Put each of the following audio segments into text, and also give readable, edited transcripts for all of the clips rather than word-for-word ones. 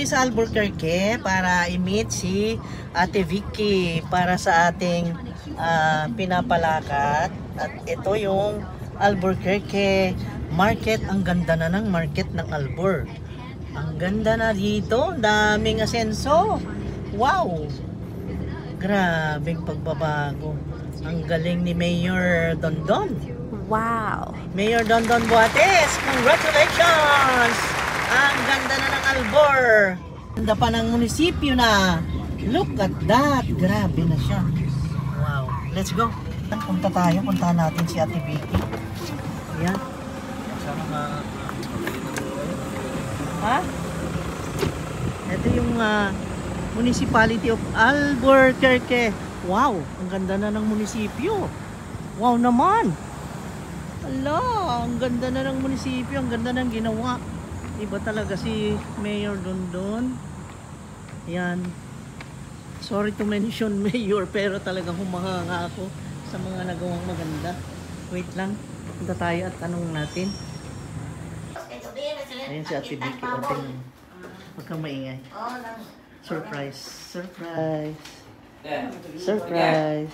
Tayo sa Albuquerque para i-meet si Ate Vicky para sa ating pinapalakad. At ito yung Albuquerque Market. Ang ganda na ng market ng Albur. Ang ganda na dito. Ang daming asenso. Wow! Grabing pagbabago. Ang galing ni Mayor Dondon. Wow. Mayor Dondon Boates, congratulations! Ang ganda na ng Albor. Ganda pa ng munisipyo na. Look at that. Grabe na siya. Wow. Let's go. Punta tayo. Punta natin si Ate Vicky. Ayan. Ha? Ito yung Municipality of Albuquerque. Wow, ang ganda na ng munisipyo. Wow naman. Ala, ang ganda na ng munisipyo, ang ganda ng ginawa. Iba talaga si Mayor Dondon. Yan. Sorry to mention Mayor, pero talagang humahanga ako sa mga nagawang maganda. Wait lang, punta tayo at tanong natin. Ayan si Ate Vicky. O, tingnan mo. Huwag kang maingay. Surprise. Surprise. Surprise.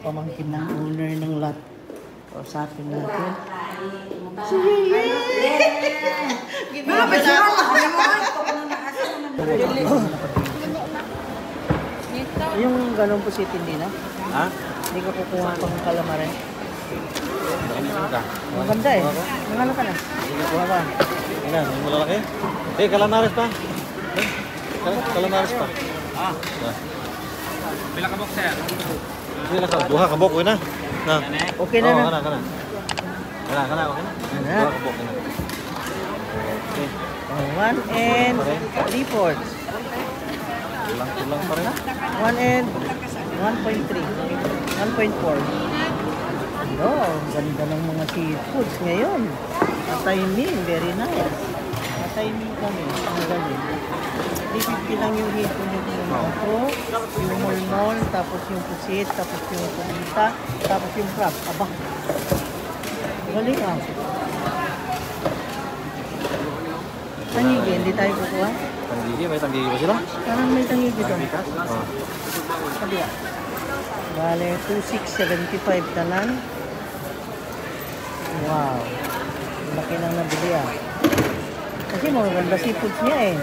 Pamangkin ng owner ng lot. Kausapin natin. Sige! Ginawa na ako. Yung ganun po city hindi na? Ha? Hindi ka kukuha pang calamari. Ka. Maganda eh. Nangalo ka na. Hindi ka kuha pa. Ina, yung malalaki. Eh, calamares pa. Eh, calamares pa. Ah. Pila ka box, sir? Pila ka, duha ka bok, na. Na. Okay na Oo, na. Kana, kana. Kana, kana, okay na. Kana. Duha ka bok, na. Okay. Oh, 1 3/4. Kulang-kulang pa rin. 1 and 1.3. 1.4. Hello, ang ganda ng mga seafoods ngayon. Timing, very nice. Timing kami. Ang galing. 350 lang yung hipon yung kinuha ko. Yung molmol, tapos yung pusit, tapos yung kumita, tapos yung crab. Aba. Galing ah. Tangigi, hindi tayo kukuha? Tanggigi, may tanggigi ba sila? Parang may tangigi doon. Oh. Kabila. Bale, 2,675 tanan. Wow. Laki nang nabili ah. Kasi maganda seafoods niya eh.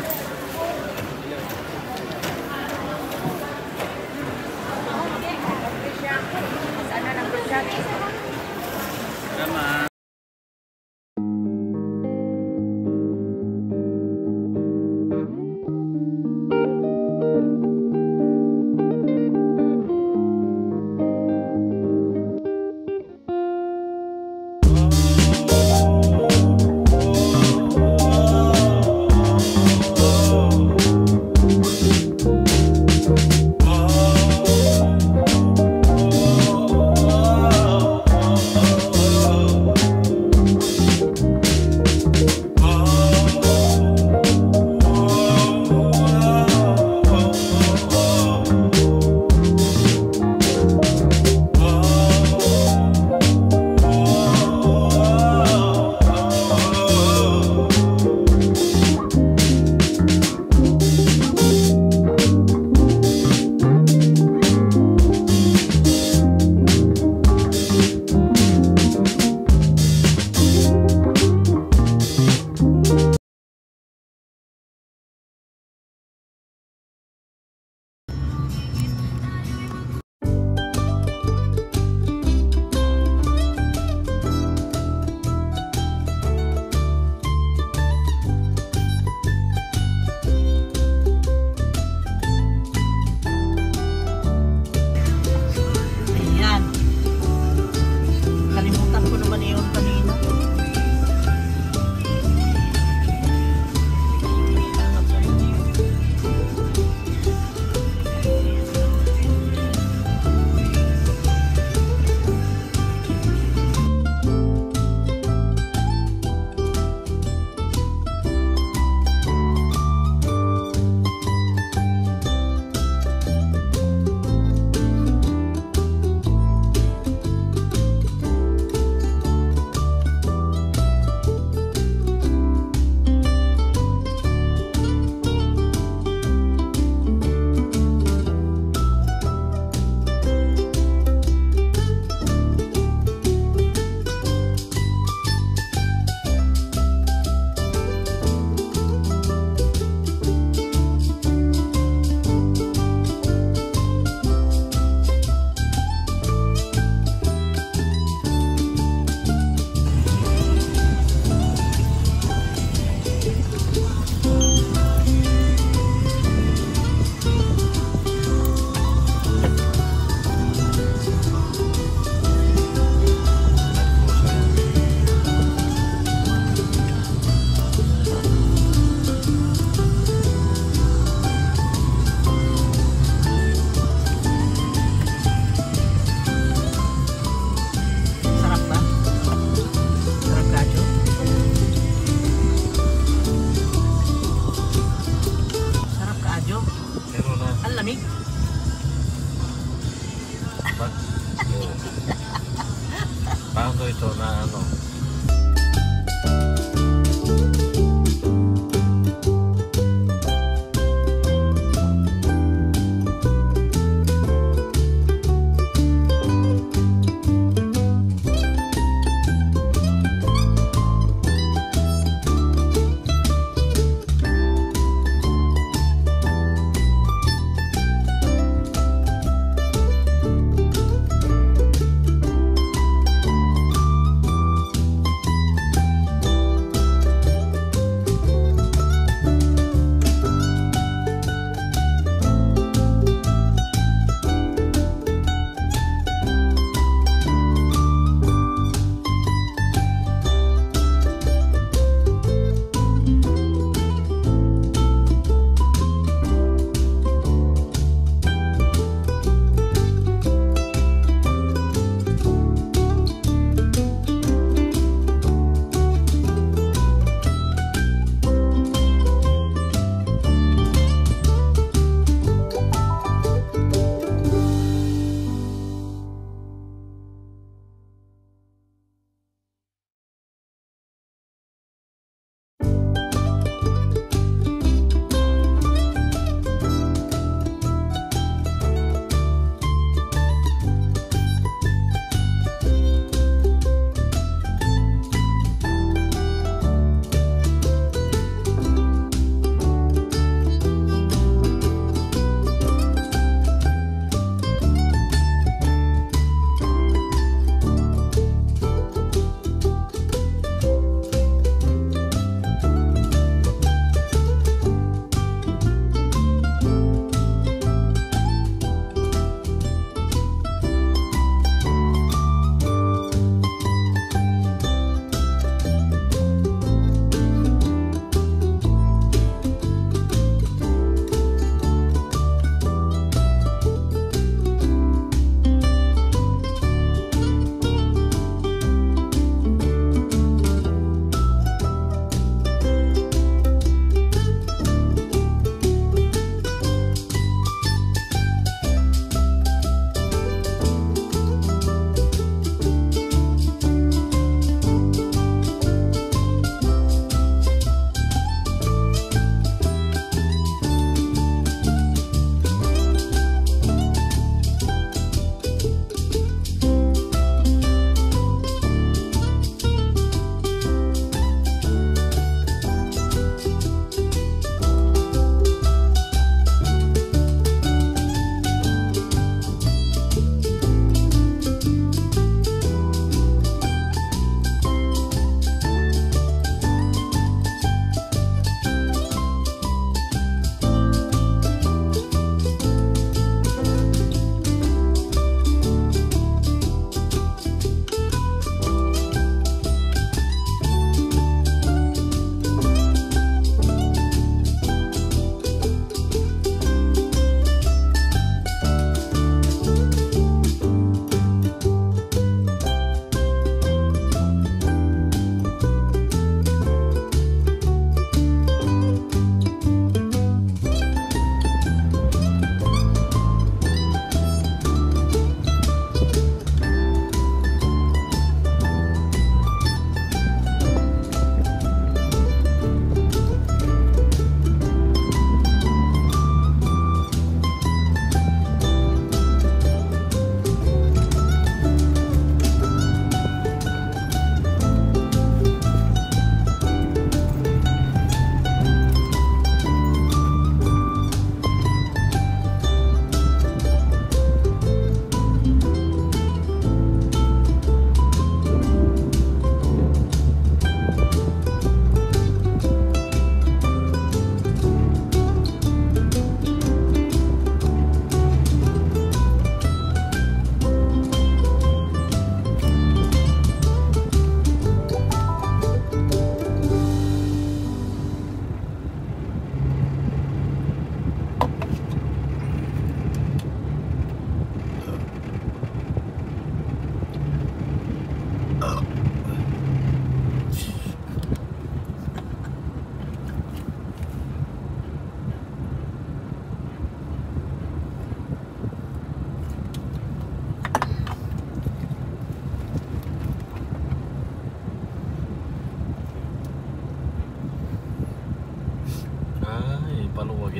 Na ano.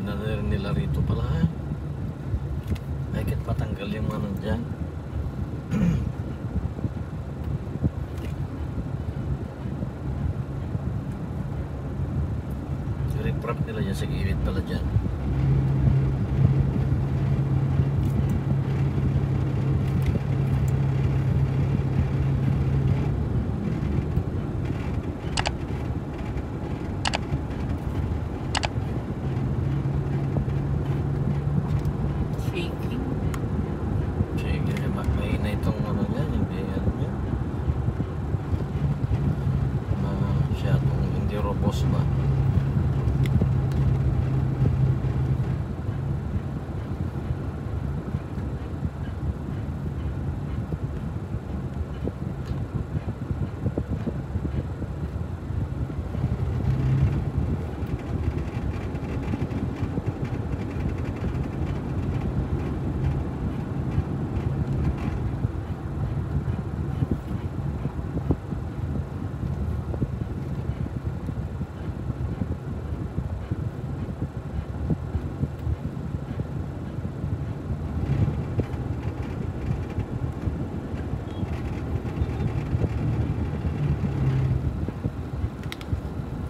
Ginala rin nila rito pala. Ay, kahit patanggal yung mga nandyan. Riprap nila dyan sa gilid pala dyan. Shaking. Sige, mahina itong ano niya, hindi ano niya. Masyadong hindi robust ba?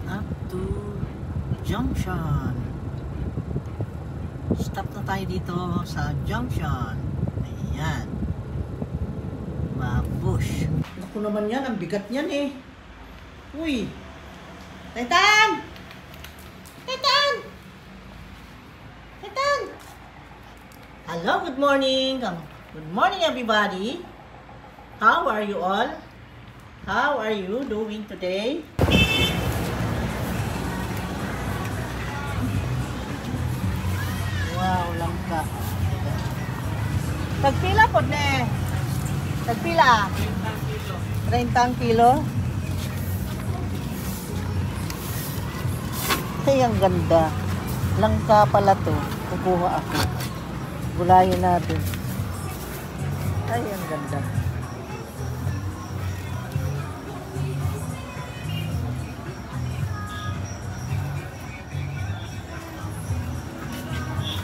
Up to Junction. Stop na tayo dito sa Junction. Ayan. Babush. Naku naman yan, ang bigat niyan eh. Uy! Titan! Titan! Titan! Hello, good morning. Good morning, everybody. How are you all? How are you doing today? Wow, langka. Tagpila po ne. Tagpila. 30 kilo. Ay, ang ganda. Langka pala to. Kukuha ako. Gulayin natin. Ay, ang ganda.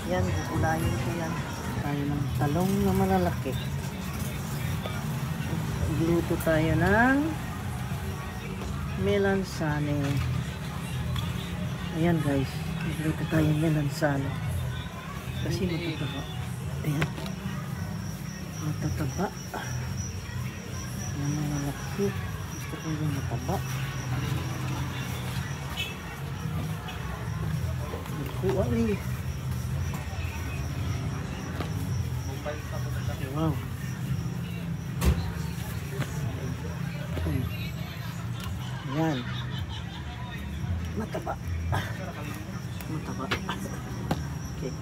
Yan, gugulayin ko yan. Tayo ng talong na malalaki. Gluto tayo ng melanzane. Ayan guys, magluto tayo ng melanzane. Kasi matataba. Ayan. Matataba. Yan ang malaki. Gusto ko yung mataba. Nagkuha eh. Wow. Ayan. Mataba. Mataba. Okay.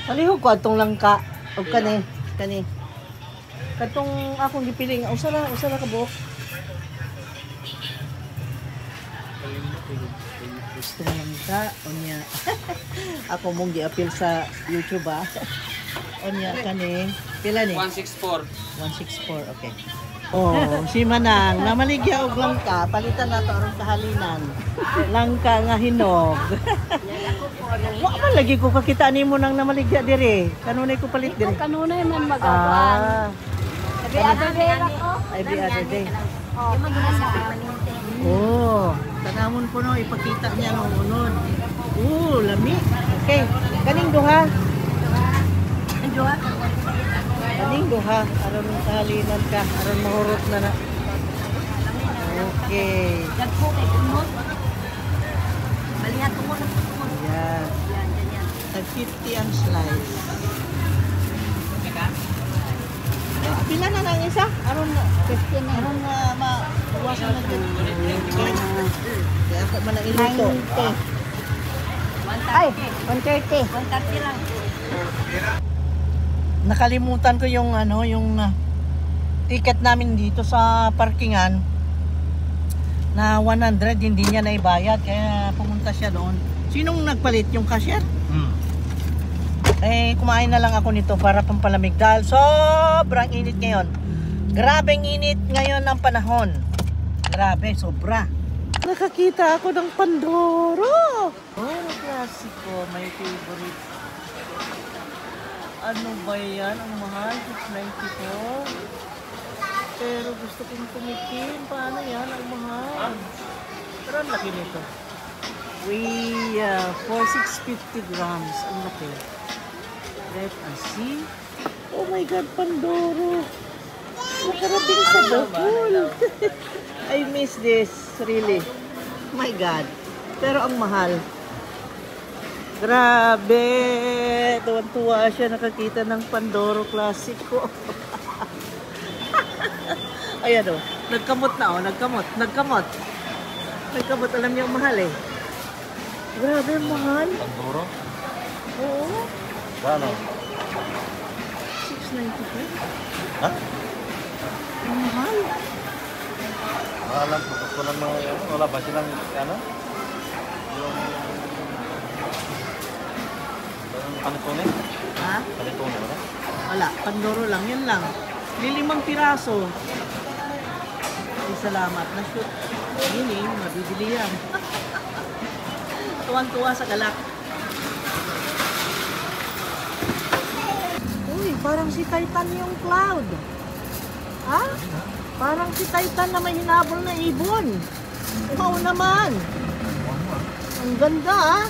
Palihog ko atong langka. O kani, kani. Katong akong gipiling, usa ra ka buok. Gusto mo langka, unya. Ako mong gi-appeal sa YouTube ah. Unya kani. Pila ni? 164. 164, okay. Oh, si Manang, namaligya og langka, palitan nato aron kahalinan. Langka nga hinog. Wa man lagi ko kakita nimo nang namaligya dire. Kanunay ko palit dire. Kanunay man magawan. Ah, Every other day ra ko. Every other day. Oh, Oh, tanamon po no, ipakita niya nung unod. Oh, lami. Okay, kaning duha. Duha. Kaning duha aron kahalinan ka, aron mahurot na na. Okay. Dagko kay unod. Balihat mo na po. Ayan. Yan, ganyan. Tag 50 ang slice. Pila na lang isa? Aron na 50 na. Aron na maiwasan na din. Kaya ako man ang iluto. 90. Ay, 130. 130 lang. Nakalimutan ko yung ano, yung ticket namin dito sa parkingan na 100, hindi niya naibayad kaya pumunta siya doon. Sinong nagpalit? Yung cashier? Eh, kumain na lang ako nito para pampalamig dahil sobrang init ngayon. Grabeng init ngayon ng panahon. Grabe, sobra. Nakakita ako ng Pandoro. Oh, klasiko, my favorite. Ano ba yan? Ang mahal, 694. Pero gusto kong tumikim. Paano yan? Ang mahal. Pero ang laki nito. We, 4650 grams. Ang laki. Let us see. Oh my God, Pandoro. Nakarating sa Bohol. I miss this, really. My God. Pero ang mahal. Grabe! Tuwan-tuwa siya nakakita ng Pandoro Classico. Ayan o. Nagkamot na o. Nagkamot. Nagkamot. Nagkamot. Alam niya ang mahal eh. Grabe ang mahal. Pandoro? Oo. Gano? 695. Ha? Ang mahal. Wala lang, gusto lang mga, ano, wala ba silang, ano? Yung panettone? Ha? Panettone, wala? Wala. Pandoro lang. Yan lang. Lilimang piraso. Ay, salamat. Na-shoot. Meaning, mabibili yan. Tuwang-tuwa sa galak. Uy, parang si Titan yung cloud. Ha? Parang si Titan na may hinabol na ibon. Wow naman. Ang ganda ah.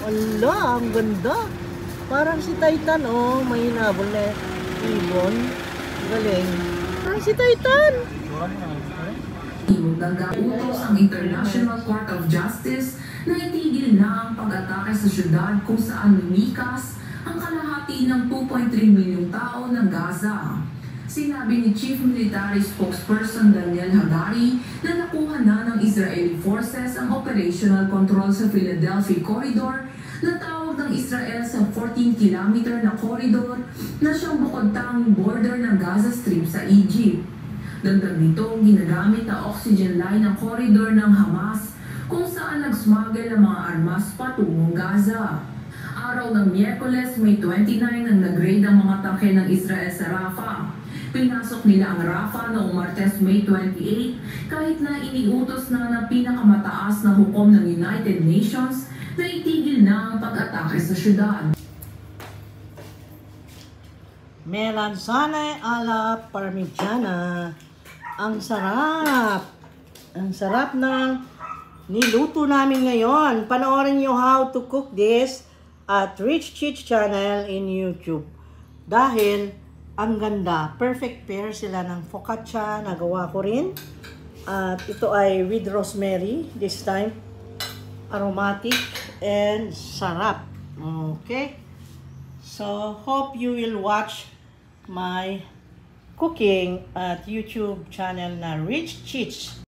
Wala, ang ganda. Parang si Titan, oh, may hinabol na ibon. Galing. Parang si Titan. Utos ang International Court of Justice na itigil na ang pag-atake sa syudad kung saan lumikas ang kalahati ng 2.3 milyong tao ng Gaza. Sinabi ni Chief Military Spokesperson Daniel Hagari na nakuha na ng Israeli forces ang operational control sa Philadelphia Corridor na tawag ng Israel sa 14-kilometer na corridor na siyang bukod tanging border ng Gaza Strip sa Egypt. Dagdag nito, ginagamit na oxygen line ang corridor ng Hamas kung saan nag-smuggle ang mga armas patungong Gaza. Araw ng Miyerkules, May 29, nang nag-raid ang mga tangke ng Israel sa Rafah. Pinasok nila ang Rafah noong Martes, May 28, kahit na iniutos na ng pinakamataas na hukom ng United Nations na itigil na ang pag-atake sa syudad. Melanzane alla parmigiana. Ang sarap. Ang sarap ng niluto namin ngayon. Panoorin niyo how to cook this at Rich Chich Channel in YouTube. Dahil ang ganda. Perfect pair sila ng focaccia na gawa ko rin. At ito ay with rosemary this time. Aromatic and sarap. Okay. So, hope you will watch my cooking at YouTube channel na Rich Chich.